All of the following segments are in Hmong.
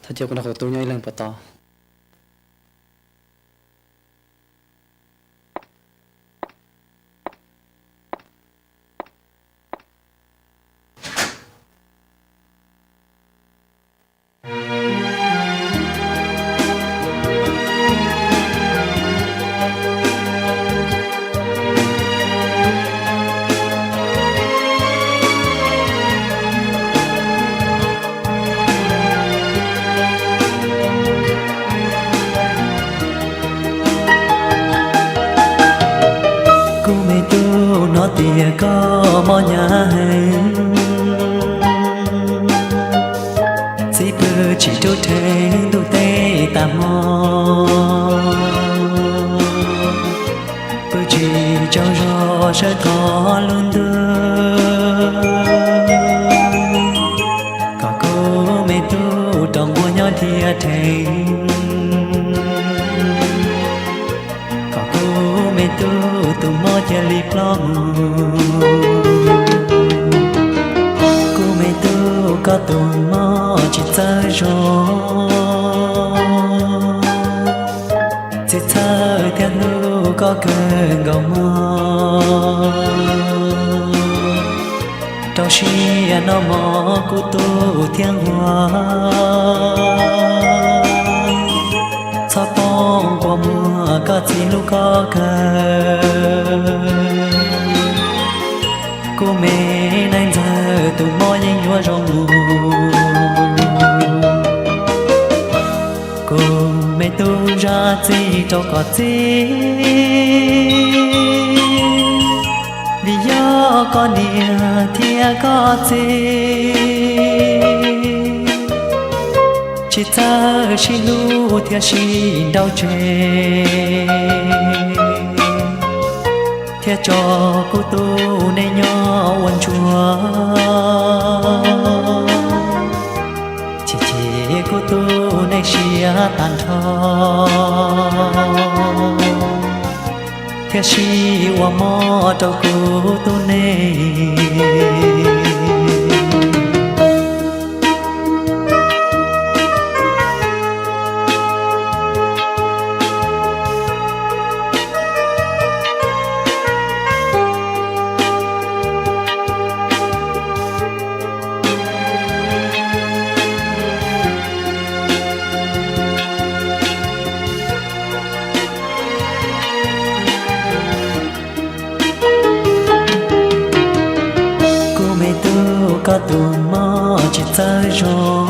Thov cia kuv nrog kuv tus tub nyob ib leeg puas tau? Kuv me tub, hnov tias koj mob hnyav heev, txiv pw tsis rub rhe ntuj teb tas hmo, pw tsis tsaug zog sawv thov lub ntuj, kom kuv me tub rov nquag nyob dhia rheev, kom kuv me tub tus mob cia li ploj mus. Kuv me tub, koj tus mob tsis txawj zoo, txiv txhawj thiab hlub koj kawg nkaus mog. Rau siab noj mov kuv tub thiab nquag, txhob poob kua muag koj txiv hlub koj kawg. Kuv me neej ntxawg tus mob yeej yuav zoo mus. Kuv me tub, zam txim rau koj txiv, vim yog koj niam thiab koj txiv tsis txawj sib hlub thiab sib nrauj tseg, thiab tso kuv tus neej nyob ua ntsuag, chim chim kuv tus neej siab tag nrho, thiab sib ua mob rau kuv tus neej. Kuv me tub, koj tus mob tsis txawj zoo,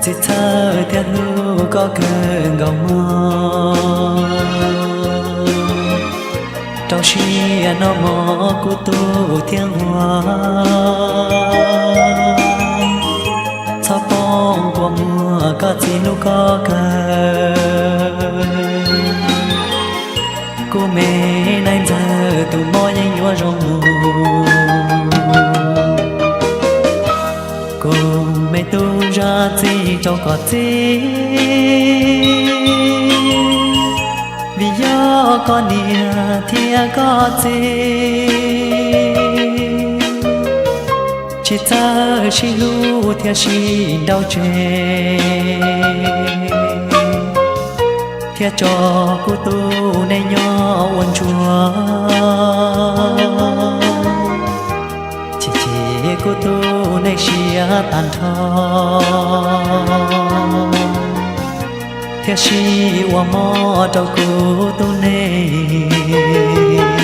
txiv txhawj thiab hlub koj kawg nkaus mog. Rau siab noj mov kuv tub thiab nquag, txhob poob kua muag koj txiv hlub koj kawg. Kuv me neej ntxawg tus mob yeej yuav zoo mus. Kuv me tub, zam txim rau koj txiv, vim yog koj niam thiab koj txiv tsis txawj sib hlub thiab sib nrauj tseg, thiab tso kuv tus neej nyob ua ntsuag, chim chim kuv tus neej siab tag nrho, thiab sib ua mob rau kuv tus neej.